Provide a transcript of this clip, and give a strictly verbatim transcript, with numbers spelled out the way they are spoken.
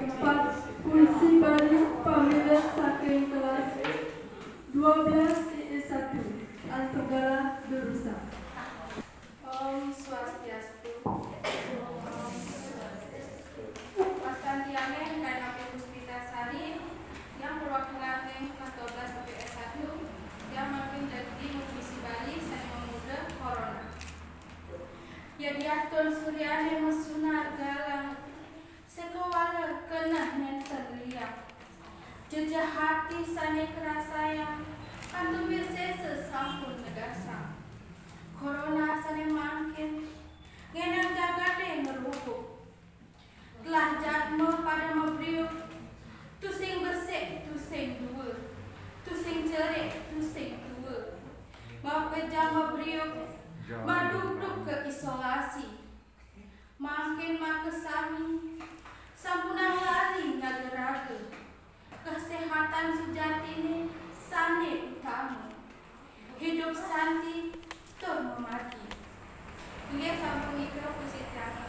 Empat, puisi Bali pamilet saking kelas dua belas I S satu, Antunggala Durusang. Om Swastiastu. Om Swastiastu. Wastan tiangé Kaimapi Puspita Sari, tiang perwakilan ring kelas dua belas I P S satu, tiang mangkin jagi mapuisi Bali sané mamurda Corona. Yadiastun suryané masunar galang, sakawala keneh nénten liang. Jejeh ati sané karasayang, kantun wisésa sampun negasang. Corona sané mangkin, ngenang jagaté ngrubug. Telah jadma pada mabriuk, tusing besik, tusing dua, tusing cerik, tusing tua. Makejang mabriuk, madukduk ka isolasi. Mangkin makasami, sampunang lali ngaga raga. Kaséhatan sujatiné sané utama. Hidup santi tur mamargi. Inggih sapunika puisi tiang.